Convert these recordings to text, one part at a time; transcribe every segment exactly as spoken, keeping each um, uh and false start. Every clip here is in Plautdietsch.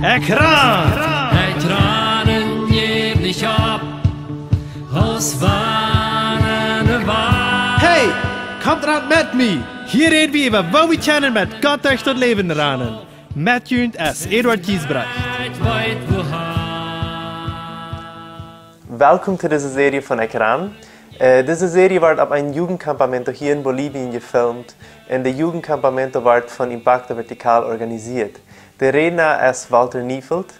Ekj ran! Ekj ran un jäw nich opp, aus wann ne Wand. Hey, komt ran met mie! Hia räd wie äwa, woo wie kjennen met Gott derch daut Läwen ranen. Met junt es Eduard Giesbrecht. Ekj weet wua. Welkom to dise Serie von Ekj ran. Äh, dise Serie woat opp een Jugendcampamento hia en Bolivien jefilmt. Un de Jugendcampamento woat von Impacto Vertical organisieet. De Rädna es Walter Neufeld.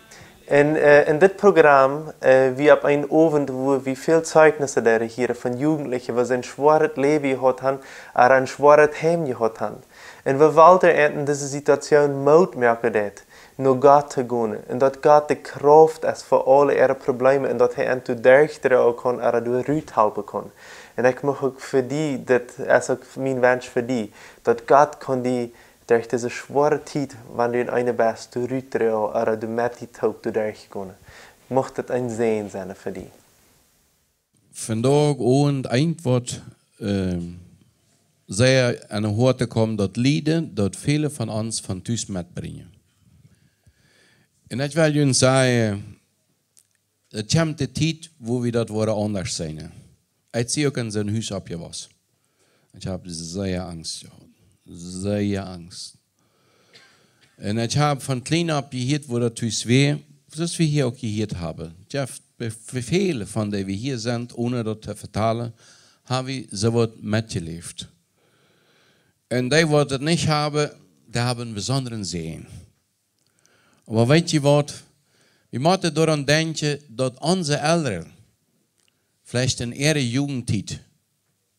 Un, äh, en dit Program, äh, wie opp een Owent, wua wie väl Zeijchnissen derchhieren von Jugendliche, waut een schwoaret Läwen jehaut han, ooda een schwoaret Heim jehaut han. Un wua Walter an en dise Situation Moot moaken deed, no Gott to gonen. Un daut Gott de Krauft es fa aule äare Problemen un daut hee an doa derchdroagen kaun, ooda doa rut halpen kaun. Un ekj mucht uk fa die, daut es uk mien Wunsch fa die, daut Gott kaun die derch dise schwoare Tiet, wan du en eene best, doa rutdroagen, ooda doa met die toop doa derchgonen. Mucht daut een Säajen sennen fa die. Vondoag Owent eent waut, ähm, sea aun de Hoat kjemt, daut Lieden, daut väle von ons von tus metbrinjen. Un ekj well junt sajen, et kjemt de Tiet, wua wie daut woaren aundasch seenen. Ekj sie uk en soon Hus oppjewossen. Ekj hab sea Angst jehaut. Sea Angst. Un ekj hab von kjlien opp jehieet, woo daut tus wia, soo aus wie hia uk jehieet haben. Jeff, bie väle von dee wie hia sent, onen daut to vetalen, hab wie soo waut metjeläft. Un dee, waut daut nich haben, dee haben een besondren Säajen. Oba weet jie waut? Wie motten doaraun denkjen, daut onse Elren veleicht en äare Jugendtiet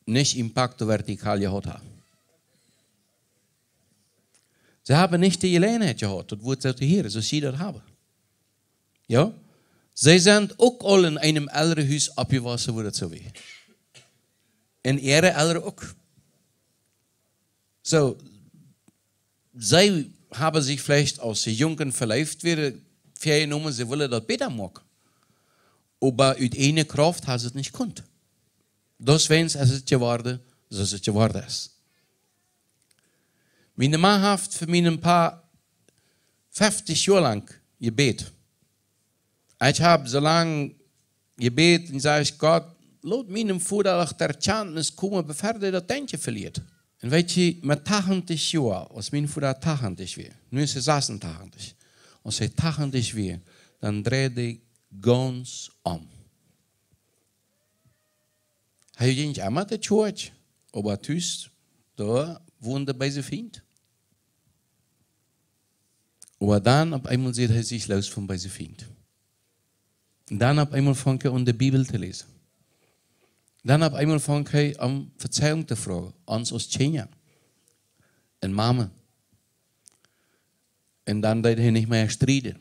nich Impacto Vertical jehaut haben. See haben nich de Jeläajenheit jehaut, daut Wuat soo to hieren, soo aus see daut haben. Jo? See sent uk aul en eenem Elrenhus oppjewossen, wua daut soo wia. Un äare Elren uk. Soo, see haben sikj veleicht, aus see junk un veleeft wieren, väajenomen, see wullen daut bäta moaken. Oba ut ieejne Krauft haben see et nich kunt. Deswäajen es et jeworden, soo aus et jeworden es. Miene Ma haft fa mienen Pa feftich Joa lang jebät. Ekj hab soo lang jebät un säd ekj: Gott, lot mienen Voda doch to Erkjantnis komen, bevor hee daut Denkjen veliet. Un weet jie, met tachentich Joa, aus mien Voda tachentich wia, nu es hee sasuntachentich, aus hee tachentich wia, dan dreid hee gaunz om. Hee jinkj emma to Kjoakj, oba tus, doa wond de beese Fient. Oba dan opp eemol säd hee sikj loos vom beese Fient. Un dan opp eemol funk hee aun de Bibel to läsen. Dan opp eemol funk hee aun Vezeiunk to froagen, ons aus Kjinja. Un Mame. Un dan deed hee nich mea strieden.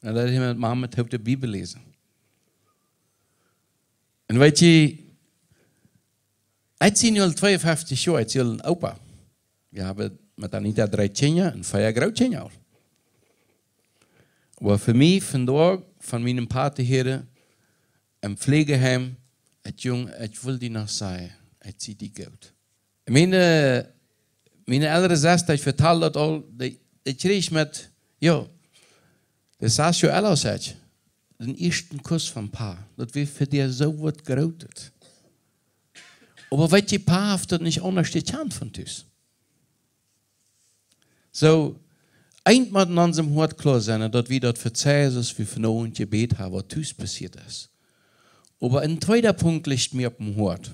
Dan deed hee met Mame toop de Bibel läsen. Un weet jie, ekj sie nu aul tweeunfeftich Joa, ekj sie aul een Opa. Wie haben met Anita dree Kjinja un vea Grootkjinja aul. Oba fa mie vondoag von mienen Pa to hieren em Fleegeheim, ekj Jung, ekj well die noch sajen, ekj sie die goot. Miene, miene elre Sesta, ekj vetald daut aul, dee, dee kjrieech met, jo, dee sas jo ella, säd ekj, dän ieeschten Kuss von Pa. Daut wia fa dee soo waut Grootet. Oba weet jie, Pa haft daut nich aundasch jekjant von tus. Soo, eent mott en onsem Hoat kloa sennen, daut wie daut vezeien, soo aus wie vonowent jebät haben, waut tus passieet es. Oba een tweeda Punkt licht mie opp em Hoat.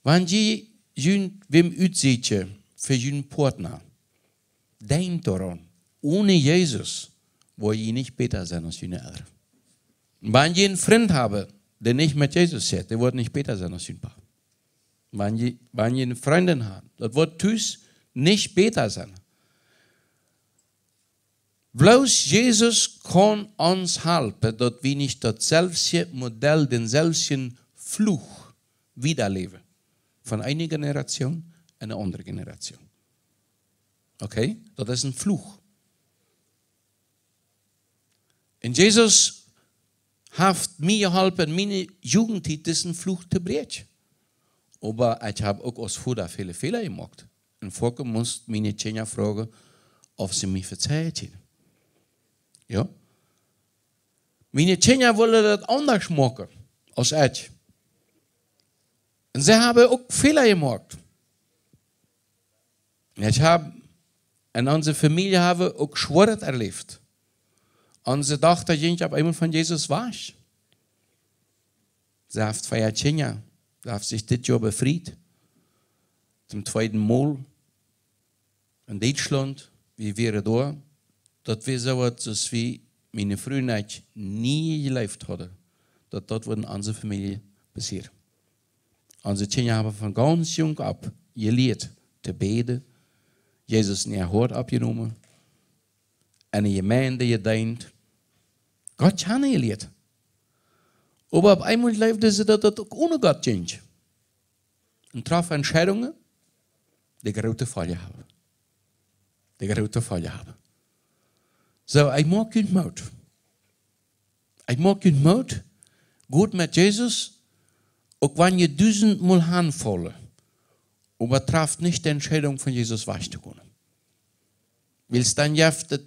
Wan jie junt wäm utsieekjen fa jun Partner, denkjt doaraun, one Jesus woa jie nich bäta sennen aus june Elren. Wan jie een Frint haben, dee nich met Jesus jeit, dee woat nich bäta sennen aus jun Pa. Wan jie, wan jie eene Frindin haben, daut woat tus nich bäta sennen. Bloos Jesus kaun ons halpen, daut wie nich daut selwje Modell, dän selwjen Fluch wieda läwen. Von eene Generation en eene aundre Generation. Okay? Daut es een Fluch. Un Jesus haft mie jeholpen, en miene Jugendtiet disen Fluch to bräakjen. Oba ekj hab uk aus Voda väle Fäla jemoakt. Un foaken must miene Kjinja froagen, auf see mie vejäwen. Jo? Miene Kjinja wullen daut aundasch moaken aus ekj. Un see haben uk Fäla jemoakt. Un ekj hab, en onse Famielje haben uk Schwoaret erläft. Onse Dochta jinkj opp eemol von Jesus wajch. See haft vea Kjinja. See haft sikj dit Joa befriet. Toom tweeden Mol. En Dietschlaunt, wie wieren doa, daut wia soo waut, aus wie miene Fru un ekj nie jejleeft hauden, daut daut wudd en onse Famielje passieren. Onse Kjinja haben von gaunz junk opp jelieet to bäden, Jesus en äa Hoat oppjenomen, en de Jemeent jedeent, Gott kjanen jelieet. Oba opp eemol jleewden see, daut daut uk one Gott jinkj. Un trafen Entscheidungen, dee groote Foljen haben. Dee groote Foljen haben. Soo, ekj moak junt Moot. Ekj moak junt Moot, got met Jesus, uk wan jie dusentmol hanfaulen, oba traft nich de Entscheidunk, von Jesus wajch to gonen. Wiels dan jeft et,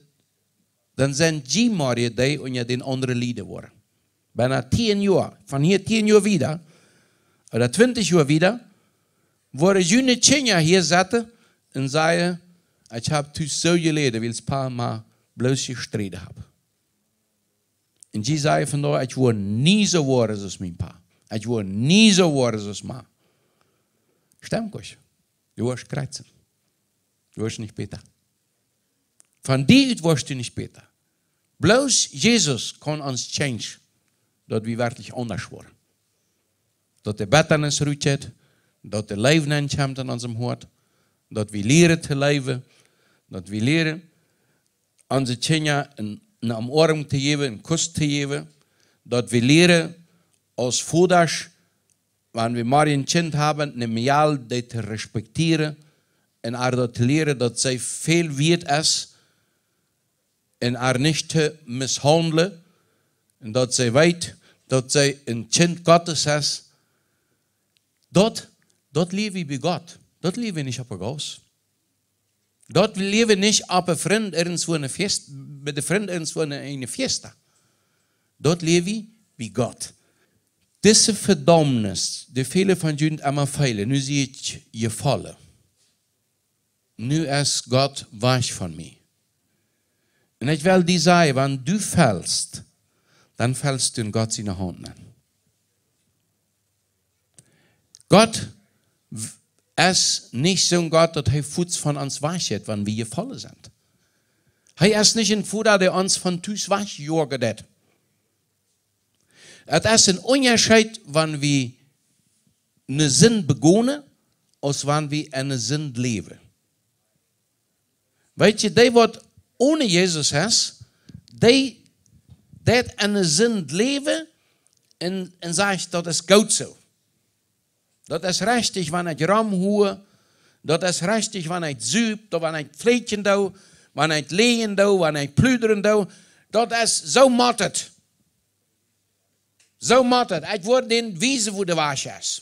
dan sent jie morjen dee, unja dän aundre lieden woaren. Bennen tieen Joa, von hia tieen Joa wieda, ooda twintich Joa wieda, woaren june Kjinja hia sitten un sajen: "Ekj hab tus soo jeläden, wiels Pa un Ma bloos jestreden haben." Un jie sajen vondoag: "Ekj woa nie soo woaren aus mien Pa. Ekj woa nie soo woaren aus Ma." Stemt goot. Du woascht kjrieen. Du woascht nich bäta. Von die ut woascht du nich bäta. Bloos Jesus kaun ons change, daut wie werkjlich aundasch woaren. Daut de Bettanis rutjeit, daut de Leew nenkjemt en onsem Hoat, daut wie lieren to leewen, daut wie lieren onse Kjinja eene, eene Omarmunk to jäwen, eenen Kuss to jäwen, daut wie lieren aus Vodasch, wan wie morjen een Kjint haben, een Mejal, dee to respektieren un äa daut to lieren, daut see väl wieet es, un äa nich to misshaundlen, un daut see weet, daut see een Kjint Gottes es. Daut, daut lieren wie bie Gott. Daut lieren wie nich opp de Gauss. Daut lieren wie nich opp de Frind irjentwua en eene Fiesta, bie de Frind irjentwua en eene, eene Fiesta. Daut lieren wie bie Gott. Dise Vedaumnis, dee väle von junt emma feelen, nu sie ekj jefollen. Nu es Gott wajch von mie. Un ekj well die sajen, wan du felst, dan felst du en Gott siene Haunt nenn. Gott w-, es nich soon Gott, daut hee fuaz von ons wajchjeit, wan wie jefollen sent. Hee es nich een Voda, dee ons von tus wajchjoagen deit. Et es een Unjascheet, wan wie eene Sind begonen, aus wan wie en eene Sind läwen. Weet jie, dee waut one Jesus es, dee, dee en eene Sind läwen un, un sajcht: "Daut es goot soo. Daut es rajcht, wan ekj Rom hua. Daut es rajcht, wan ekj sup, ooda wan ekj fläakjen doo, wan ekj läajen doo, wan ekj pludren doo. Daut es, soo mott et. Soo mott et. Ekj woa dän wiesen, wua de Wajch es."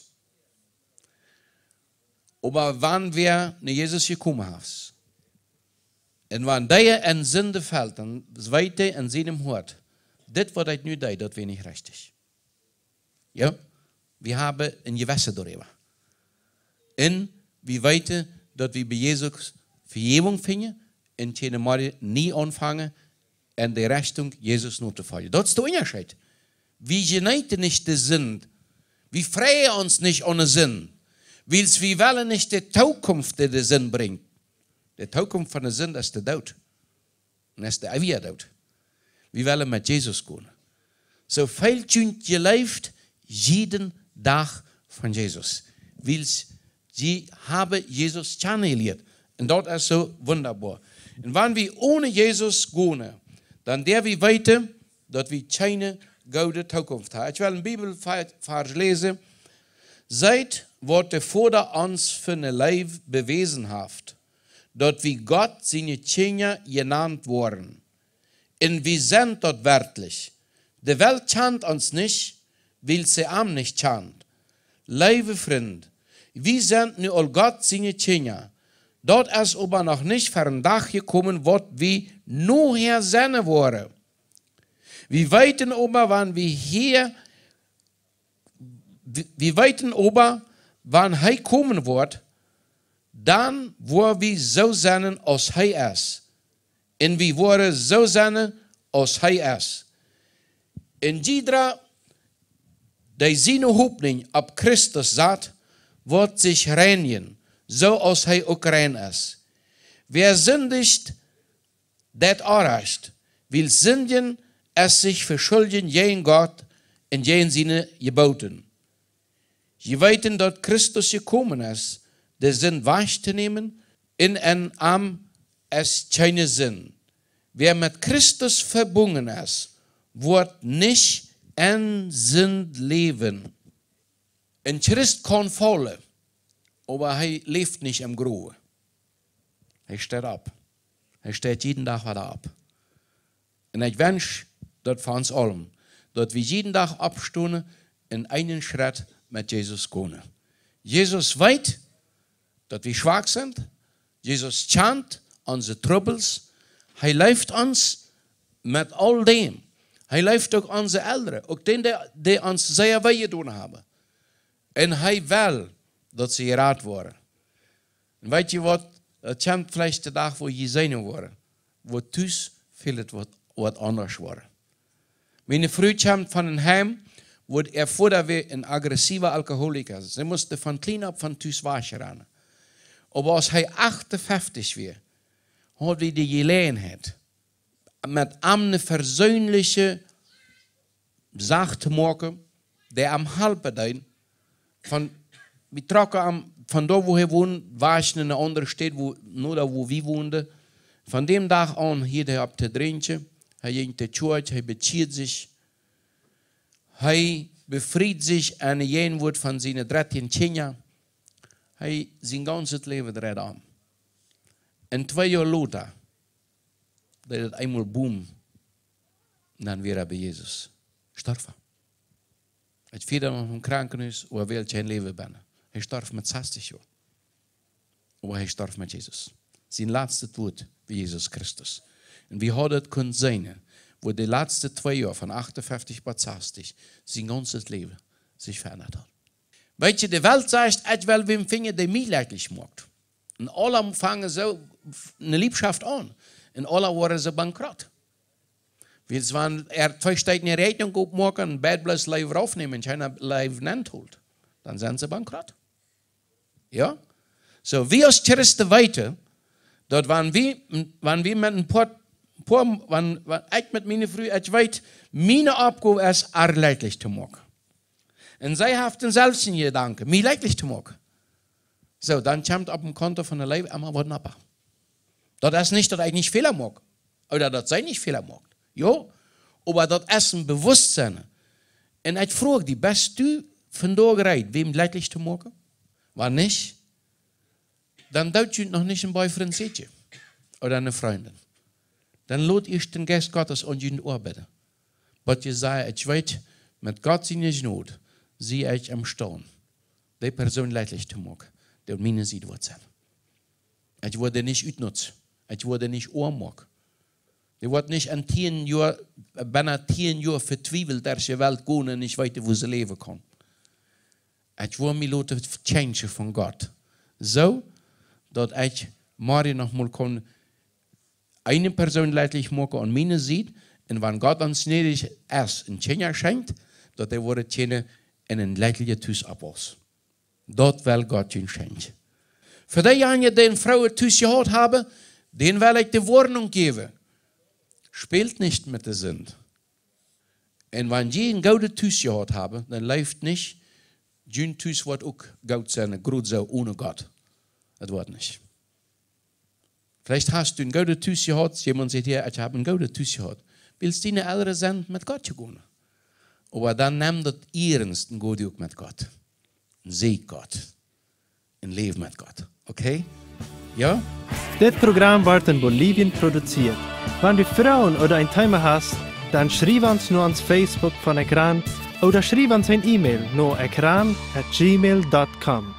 Oba wan wäa no Jesus jekomen es, un wan dee en Sind felt, dan weet hee en sienem Hoat: "Dit, waut ekj nu deed, daut wia nich rajcht." Jo? Wie haben een Jewessen doaräwa. Un wie weeten, daut wie bie Jesus Vejäwunk finjen un kjennen morjen nie aunfangen, en de Rechtunk Jesus notofoljen. Daut es de Unjascheet. Wie jeneeten nich de Sind. Wie freien ons nich aun de Sind. Wiels wie wellen nich de Tookunft, dee de Sind brinjt. De Tookunft von de Sind es de Doot. Un es de eewja Doot. Wie wellen met Jesus gonen. Soo väl junt jeleeft jieden Dach von Jesus. Wiels jie haben Jesus kjanen jelieet. Un daut es soo wundaboa. Un wan wie one Jesus gonen, dan doo wie weeten, daut wie kjeene goode Tookunft haben. Ekj well een Bibelvarsch läsen. Seet, waut de Voda ons fa eene Leew bewäsen haft, daut wie Gott siene Kjinja jenant woaren. Un wie sent daut werkjlich. De Welt kjant ons nich, wiels see am nich kjant. Leewe Frind, wie sent nu aul Gott siene Kjinja. Daut es oba noch nich ver een Dach jekomen, waut wie nohäa sennen woaren. Wie weeten oba, wan wie hia, wie, wie weeten oba, wan hee komen woat, dan woa wie soo sennen aus hee es. Un wie woaren soo sennen aus hee es. Un jiedra, dee siene Hopninj opp Christus sat, woat sikj reinjen, soo aus hee uk rein es. Wäa sindicht, deit Orrajcht, wiels sindjen es sikj veschuljen jäajen Gott un jäajen siene Jebooten. Jie weeten, daut Christus jekomen es, de Sind wajchtonämen, un en am es kjeene Sind. Wäa met Christus vebungen es, woat nich en Sind läwen. Een Christ kaun faulen, oba hee läft nich em Growen. Hee steit opp. Hee steit jieden Dach wada opp. Un ekj wensch daut fa ons aulen, daut wie jieden Dach oppstonen un eenen Schrett met Jesus gonen. Jesus weet, daut wie schwak sent. Jesus kjant onse Trubbels. Hee leeft ons met aul däm. Hee leeft uk onse Elren, uk dän, dee, dee ons sea wee jedonen haben. Un hee well, daut see jerat woaren. Un weet jie waut? Daut kjemt veleicht de Dach, wua jie seenen woaren, wua tus väl et waut, waut aundasch woat. Miene Fru kjemt von een Heim, wua äa Voda wia een agressiva Alkoholiker. See must von kjlien opp von tus wajchrannen. Oba aus hee achtunfeftich wia, haud wie de Jeläajenheit, met am eene perseenliche Sach to moaken, dee am halpen deed. Von, wie trocken am von doa, wua hee wond, wajch no eene aundre Staut, wua, no doa, wua wie wonden. Von däm Dach aun hilt hee opp to drinkjen. Hee jinkj to Kjoakj, hee bekjieed sikj. Hee befried sikj en de Jäajenwoat von siene dartieen Kjinja. Hee, sien gaunzet Läwen dreid om. Un twee Joa lota, deed et eemol boom, dan wia hee bie Jesus. Storf hee. Hee wia dan noch em Krankenhus, oba well kjeen Läwen bennen. Hee storf met sastich Joa. Oba hee storf met Jesus. Sien latstet Wuat wia Jesus Christus. Un wie hauden et kunt seenen, woo de latste twee Joa, von achtunfeftich bat sastich, sien gaunzet Läwen sikj veendat haud. Weet jie, de Welt sajcht, ekj well wäm finjen, dee mie jlekjlich moakt. Un aula fangen soo eene Liebschaft aun. Un aula woaren see bankrott. Wiels wan see twee Städen äare Rekjnunk oppmoaken un beid bloos Leew raufnämen un kjeena Leew nenn holt, dan sent see bankrott. Jo? Soo, wie aus Christen weeten, daut wan wie, wan wie met een poa, poa, wan, wan ekj met miene Fru, ekj weet, miene Oppgow es, äa jlekjlich to moaken. Un see haft dänselwjen Jedanken, mie jlekjlich to moaken. Soo, dan kjemt opp een Konto von de Leew emma waut nopp. Daut es nich, daut ekj nich Fäla moak, ooda daut see nich Fäla moakt. Jo, oba daut es een Bewusstsein. Un ekj froag die, best du vondoag reed, wäm jlekjlich to moaken? Wan nich, dan doot junt noch nich een Boyfriend seenen. Ooda eene Frindin. Dan lot ieescht dän Jeist Gottes aun junt oabeiden. Waut jie sajen, ekj weet, met Gott siene Jnod sie ekj emstaund, dee Persoon jlekjlich to moaken, dee aun miene Sied woat sennen. Ekj woa dee nich utnutzen. Ekj woa dee nich oam moaken. Dee woat nich en tieen Joa, benne tieen Joa vetwiewelt derch de Welt gonen un nich weeten, woo see läwen kaun. Ekj woa mie loten changen von Gott. Soo, daut ekj morjen noch mol kaun eene Persoon jlekjlich moaken aun miene Sied. Un wan Gott ons jnädich es un Kjinja schenkjt, daut dee woaren kjennen en een jlekjlichet Tus oppwaussen. Daut well Gott junt schenkjen. Fa deejanje, dee een frooet Tus jehaut haben, dän well ekj de Woarnunk jäwen. Spält nich met de Sind. Un wan jie een goodet Tus jehaut haben, dan jleeft nich, jun Tus woat uk goot sennen, groot soo, one Gott. Daut woat nich. Veleicht hast du een goodet Tus jehaut, jemaunt sajcht hia, ekj hab een goodet Tus jehaut. Wiels diene Elren sent met Gott jegonen. Oba dan nemm daut iernst un go uk met Gott. Un säkj Gott. Un läw met Gott. Okay? Jo? Dit Program woat en Bolivien produziert. Wan du Froagen ooda een Thema hast, dan schriew ons no ons Facebook von Ekran ooda schriew ons een E-Mail no ekran at gmail dot com.